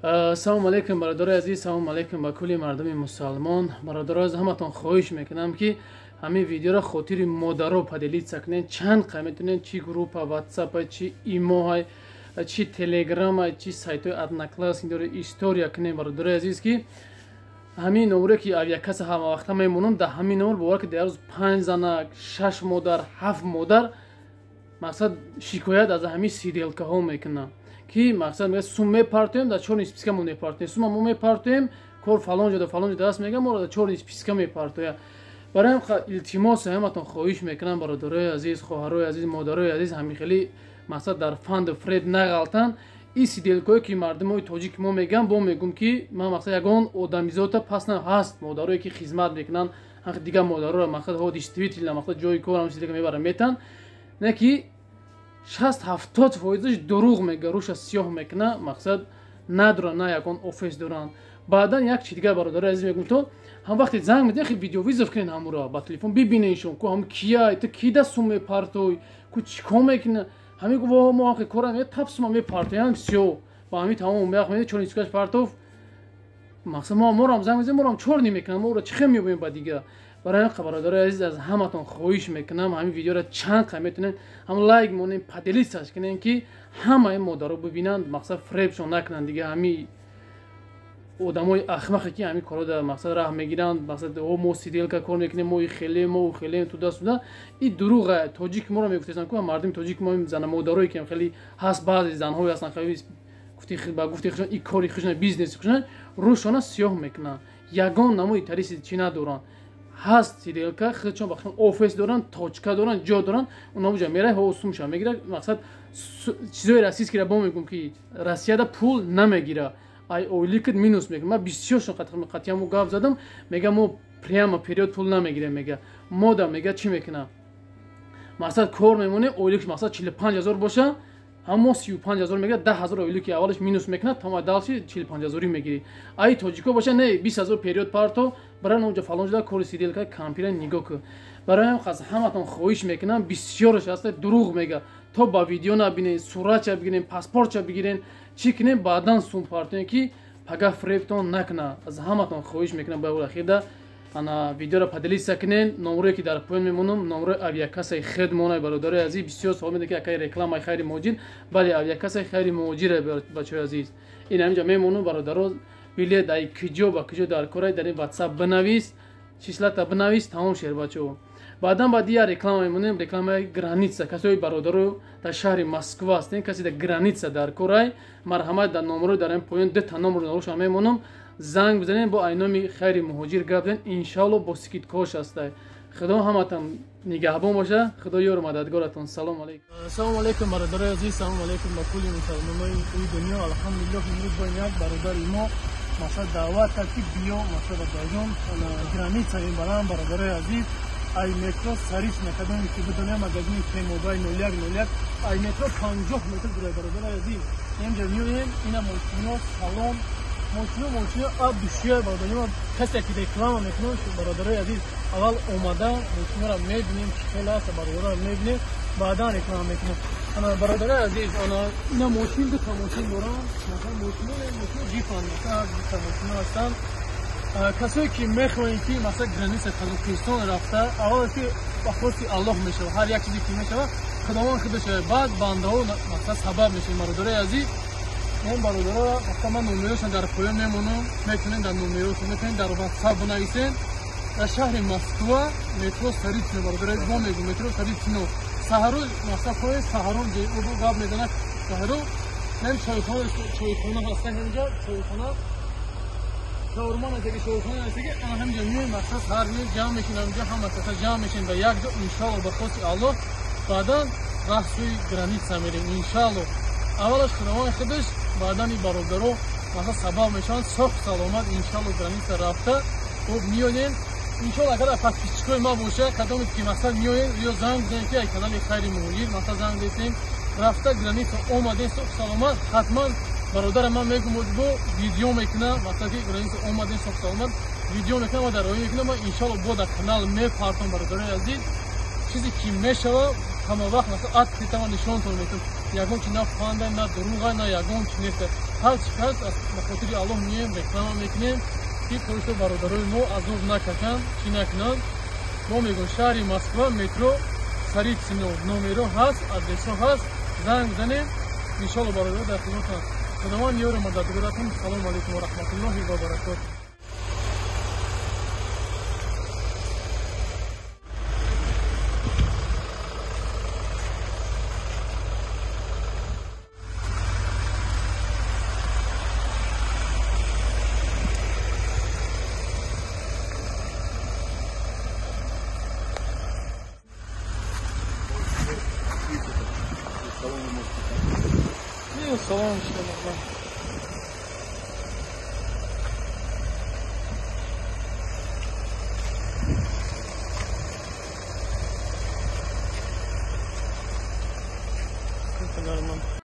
Салому алейкум, бародарои азиз, салому алейкум ба кулли мардуми мусалмон. Бародарои азиз, ҳаматон хоҳиш мекунам, ки ҳамин видеоро хотири модаро поделиться кунед, чанд қа метонед, чи группа ватсапа, чи имоҳай, чи телеграма, чи сайтҳои Одноклассник дора, история кунем, бародарои азиз, ки ҳамин номере ки авиакасса ҳама вақта мемонам, дар ҳамин номер бовар ки дар рӯз панҷ занак, шаш модар, ҳафт модар мақсад шикоят аз ҳамин сиделкаҳо мекунам, ки мақсад мега сум мепартоем, дар чёрный списка мо мепартоем, сума мо мепартоем, кор фалон ҷода, фалон ҷода аст, мега, моро дар чёрный списка мепартоя. Барои илтимос ҳаматон хоҳиш мекунам, бародарои азиз, хоҳарои азиз, модарои азиз, ҳамин хели мақсад дар фанду фреб нағалтанд. Ин сиделкое ки мардумои тоҷик мо мегӯям, бо мегӯм, ки ман мақсад ягон одамизота пас на ҳаст, модарое ки хизмат мекунанд, дигар модароро мақсад ҳо действительно мақсад ҷои кор сиделка мебаранд, метан, не ки 60-70 фоизаш дурӯғ мега, рӯша сиёҳ мекуна, мақсад надоранд, на ягон офис доранд. Баъдан як чи дигар, бародари азиз, мегӯм, то ҳам вақте занг медиҳ, хе видеовызов кунед, ҳамуро ба телефон бибиненшон, ку ҳам кия, ту ки да сум мепартой, ку чӣ кор мекуна. Ҳамин гу мо ҳақи кора тап сума мепартоям, всё, ба ҳамин тамом меах ме чёрный спискаш партов. Мақсад мо морам занг мезанем, морам чёрный мекунам, моро чӣ хел меёбем ба дигар. Барои ҳамин, бародарои азиз, аз ҳаматон хоҳиш мекунам, ҳамин видеоро чанд қа метонед, ҳам лайк монем, поделиться кунем, ки ҳамаи модаро бибинанд, мақсад фребшон накунанд дига ҳамин одамои ахмақе, ки ҳамин корро дар мақсад раҳ мегиранд. Мақсад о мо сиделка кор мекунем, мо хеле, мо хеле туда суда, и дурӯға. Тоҷик моро мегуфтесанд ку, мардуми тоҷик мо, зана модарое ки хеле ҳаст, баъзе занҳое ҳастанд, хеле ба гуфти худшон и кори худшон, бизнеси худшон, рӯшона сиёҳ мекунанд, ягон намуди тариси чӣ надоранд. Ҳаст сиделка, худшон ба худшон офис доранд, точка доранд, ҷо доранд, оно ҷа мерай, ҳо сумша мегирад. Мақсад чизои российскийра бо мегӯм, ки Россияда пул намегира, ай ойликат минус мекунад. Ман бисёршон қатъиан гап задам, мега мо прямо вперёд пул намегирем, мега мода, мега чӣ мекунам, мақсад кор мемонем, ойликш мақсад 45 000 боша, ҳамо 35 000 мегирад, 10 000 ойлики аввалаш минус мекунад, тама дальше 45 000 мегирӣ. Ай тоҷико боша, не, 20 000 вперёд парто, баран онҷа фалон ҷода кори сиделка кампира нигоҳ кун. Барои ҳам қас ҳаматон хоҳиш мекунам, бисёраш ҳаста дурӯғ мега, то ба видео набинен, суратча бигирен, паспортча бигирен, чӣ кунем, баъдан сум партоем, ки пага фребтон накуна. Аз ҳаматон хоҳиш мекунам, ба ахирда ана видеоро поделиться кунен, номрое ки дар поён мемонам, номрои авиакассаи хедмона. Бародарои азиз, бисёр савол медиҳад, ки акаи рекламаи Хайри Муҳоҷир. Бале, авиакассаи Хайри Муҳоҷир, бачаҳои азиз, ин ҳаминҷа мемонам. Бародаро, билет ай киҷо ба киҷо дар корай, дар ин ватсап бинавис, числата бинавис, тамом шер, бачаҳо. Баъдан баъди я реклама мемонем, рекламаи граница. Касои бародаро дар шаҳри Москва ҳастем, касе дар граница дар корай, марҳамат, дар номро дар ин поён дута номро номроша мемонам, занг бизанем, бо айноми Хайри Муҳоҷир гап занем, иншоалло бо скидкош ҳастай. Худо ҳаматон нигаҳбон боша, худо ёру мададгоратон. Салому алейкум. Салому алейкум, бародарои азиз, салому алейкум ба кулли мусалмонои ӯи дунё. Алҳамдулиллоҳ, имрӯз бо як бародари мо масалан даъват кард, ки биё, масалан баҷон граница мебарам. Бародарои азиз, ай метро Царицына, кадоме ки бидонем, магазини Т-Мобайл 0101, ай метро 50 метр дура. Бародарои азиз, инҷа меоем, ина мошино, салон, мошино, мошино абдушия. Бародари, касе ки реклама мекунад, бародарои азиз, аввал омада мошиноро мебинем, чӣ хел аст, бародароро мебинем, баъдан реклама мекунем. Ана, бародарои азиз, ана ина мошин, дута мошин дорам, масалан мошино, мошино ҷипан, масалан дута мошино ҳастанд. Касое ки мехоҳем, ки масалан граница Қазоқистон рафта, аввал ки ба хости Аллоҳ мешавад, ҳар як чизе ки мешавад, Худованд худаш, баъд бандаҳо масалан сабаб мешавад. Бародарои азиз, он бародаро, вақта ман номерошон дар поён мемонам, метавонед дар номерошон, метавонед дар ватсап бинависед. Дар шаҳри Москва, метро Царицыно, бародарои, мо мегӯм метро Царицыно, саҳаро масалан пои саҳарон гап мезанад, саҳаро нем чойхона, чойхона ҳаста, ҳаминҷа чойхона, шаурман астаги, шаурхона астаги, ана ҳаминҷа меоем, мақсад саҳар меоем, ҷамъ мешем ҳаминҷа, ҳама каса ҷамъ мешем ба як ҷо, иншоалло, ба хости Аллоҳ, баъдан раҳ сӯи граница мерем, иншоалло. Аввалаш Худованд худаш, баъдан и бародаро масалан сабаб мешаванд, соҳ саломат иншоалло граница рафта хуб меоем, иншоалло. Агар подписчикои ма боша, кадоме ки масалан меоем ё занг бизанем, ки ай канали Хайри Муҳоҷир масалан занг бизанем, рафта граница омадем соҳ саломат, ҳатман бародарам ман мегум, бо видео мекунам, масалан ки граница омадем соҳ саломат, видео мекунам ва дар роҳӣ мекунам ва иншоалло бо дар канал мепартом. Бародарои азиз, чизе ки мешава, ҳама вақт масалан открыто ман нишонтон мекунам, ягон чи на фанда, на дурӯға, на ягон чи нест. Ҳар чӣ ҳаст, ба хотири Аллоҳ меем, реклама мекунем, ки то бародарои мо азоб накашанд, чӣ накунанд. Мо мегӯем шаҳри Москва, метро Царицыно, номеро ҳаст, адресо ҳаст, занг бизанем, иншоалло бародаро дар хидматанд. Худованд ёру мададгоратон. Салому алайкум ва раҳматуллоҳи ва баракотуҳ. Салом, иншаллоҳ.